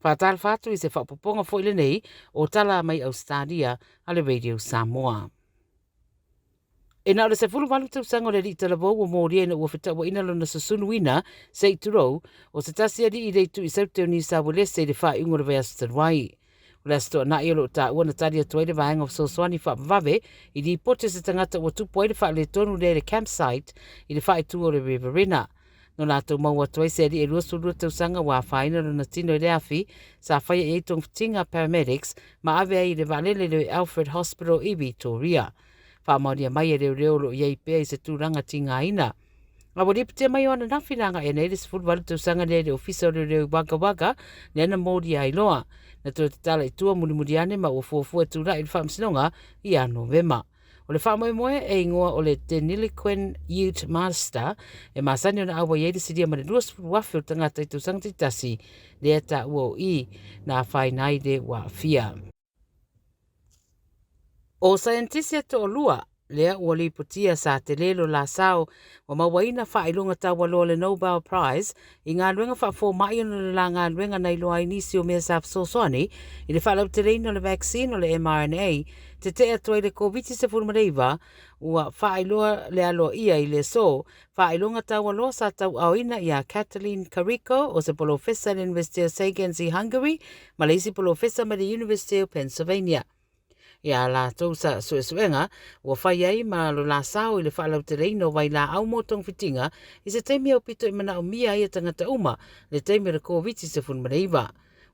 Faatalofa atu i se faaopoopoga foi lenei o tala mai Ausetalia a le Radio Samoa. E na o le 18 tausaga o le alii talavou ua molia ina ua fetauaina lona susunuina, se i tulou, o se tasi alii i le itu i Saute o Niu Sauelese i le faaiuga o le vaiaso talu ai. O le Aso Toonai o lo o taua na tali atu ai le vaega o fesoasoani faavavave i lipoti a se tagata ua tupu ai le faaletonu lea i le campsite i le faaitu o le Riverina. No latou maua atu ai se alii e 22 tausaga ua afaina lona tino i le afi sa faia i ai togafitiga paramedics ma ave ai i le vaalele i le Alfred Hospital i Victoria. Faamaonia mai e leoleo o lo o i ai pea i se tulaga tigaina. A ua lipotia mai o ananafi na agai nei le 18 tausaga lea i le ofisa o leoleo i Wagga Wagga, lea na molia ai loa. Na toe tatala i tua mulimuli ane ma ua fuafua e tulai i le faamasinoga ia Novema. O le faamoemoe e igoa o le Deniliquin Ute Master e masani ona auai ai le silia ma le 20,000 o tagata i tausaga taitasi lea taua o i na afaina ai le ua aafia. O saienitisi e toalua lea ua lipotia sa tele lo la sao ua mauaina faailoga taualoa o le Nobel Prize i galuega faafoma'i ona o le la galuega na iloa ai nisi o mea sa fesoasoani i le faalauteleina o le vaccine o le mRNA tetee atu ai le Koviti-19 ua faailoa le aloaia i le aso faailoga taualoa sa tauaaoina iā Katalin Kariko o se polofesa i le University o Szeged i Hungary ma le isi polofesa mai le University o Pennsylvania. Ia latou sa suesuega ua fai ai ma lo la sao i le faalauteleina o vailaau mo togafitiga i se taimi aupito i manaomia ai e tagata uma le taimi o le Koviti-19.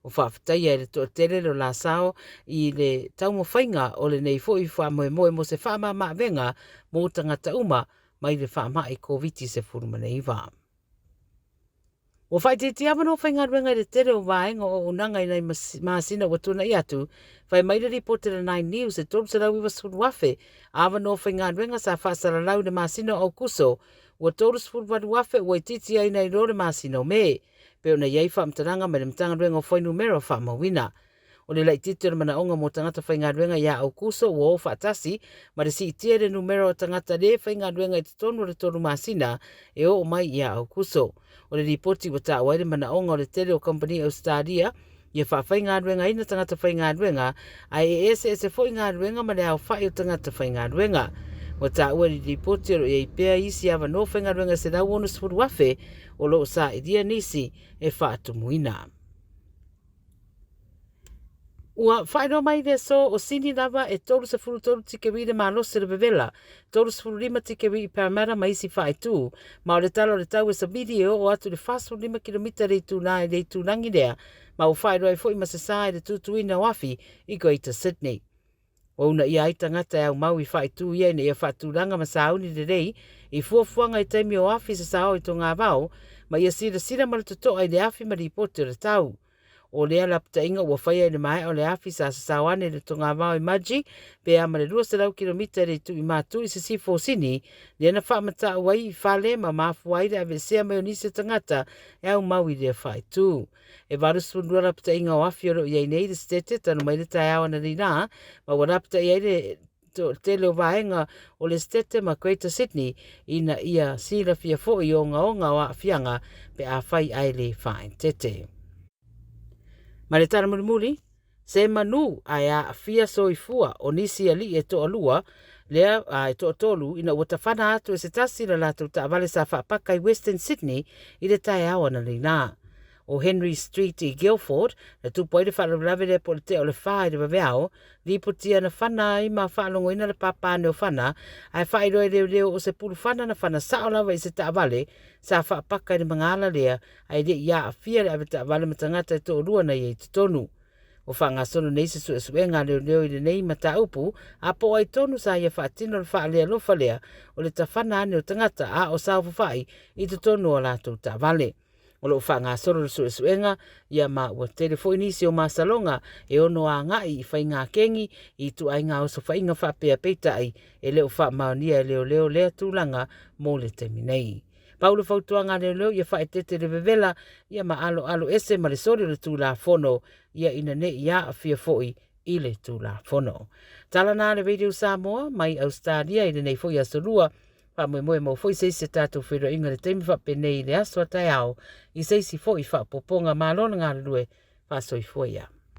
Ua faafetaia e le toatele lo la sao i le taumafaiga o lenei foi faamoemoe mo se faamamaavega mo tagata uma mai le faamai Koviti-19. Ua faaitiitia avanoa faigaluega i le tele o vaega o auaunaga i nai masina ua tuanai atu, fai mai le lipoti a le Nine News e 390,000 avanoa faigaluega sa faasalalau i le masina o Aokuso, ua 38,000 ua itiiti ai nai lo le masina o Me, pei ona i ai faamatalaga mai le Matagaluega o Fuainumera Faamauina. O le laitiiti o le manaoga mo tagata faigaluega ia Aokuso ua o faatasi ma le siitia i le numera o tagata lē faigaluega i totonu o le 3 masina e oo mai ia Aokuso. O le lipoti ua taua ai le manaoga o le tele o kamupani Ausetalia ia faafaigaluegaina tagata faigaluega ae e eseese foi galuega ma le aofai o tagata faigaluega. Ua taua i le lipoti o lo o i ai pea isi avanoa faigaluega 160,000 o lo o sailia nisi e faatumuina. Ua faailoa mai le aso o Sini lava e 33 tikeri le malosi o le vevela, 35 tikeri i Parramatta ma isi faaitu, ma o le tala o le tau e savili e oo atu i le 45 kilomita le itula i le itulagi lea, ma ua faailoa ai foi ma se sa i le tutuina o afi i Greater Sydney. Ua uunaia ai tagata e aumau i faaitu ia ina ia faatulaga ma sauni lelei i fuafuaga i taimi o afi sasao i togavao ma ia silasila ma le totoa i le afi ma lipoti o le tau. O lea lapataiga ua faia i le maea o le afi sa sasao ane i le togavao i Mudgee pe a ma le 200 kilomita i le itu i Matu i sisifo o Sini, lea na faamatau ai i fale ma mafua ai le aveesea mai o nisi o tagata e aumau i lea faaitu. E 82 lapataiga o afi o lo o i ai nei i le Setete talu mai le taeao analeila ma ua lapatai ai le tele o vaega o le Setete ma Greater Sydney ina ia silafia foi ogaoga o aafiaga pe afai ae le faaeteete. Ma le tala mulimuli, se manu ae aafia soifua o nisi alii e toalua lea e toatolu ina ua tafana atu e se tasi le latou taavale sa faapaka i Western Sydney i le taeao analeila. O Henry Street i Guildford, na tupu ai le faalavelave lea po o le tea o le 4 i le vaveao, lipotia na fana ai ma faalogoina le papane o fana, ae faailoa e leoleo o se pulufana na fana sao lava i se taavale sa faapaka i le magala lea, ae le i aafia le avetaavale ma tagata e toalua na i ai i totonu. Ua faagasolo nei se suesuega a leoleo i lenei mataupu, a po o ai tonu sa ia faatino le faalealofa lea o le tafana ane o tagata a o saofafai i totonu o a latou taavale. O lo o faagasolo le suesuega ia ma ua tele foi nisi o masaloga e ono agai i faigakegi i ituaiga osofaiga faapea peitai e le o faamaonia e leoleo lea tulaga mo le taimi nei. Pau le fautuaga a leoleo ia faaeteete le vevela ia ma aloalo ese ma le soli o le Tulafono ia ina ne i aafia foi i le Tulafono. Tala na le Radio Samoa mai Australia i lenei foi aso lua. Faamoemoe mau foi se isi o tatou feiloaiga i le taimi faapenei i le aso a taeao i se isi foi faaopoopoga. Malo le galulue. Faasoifua ia.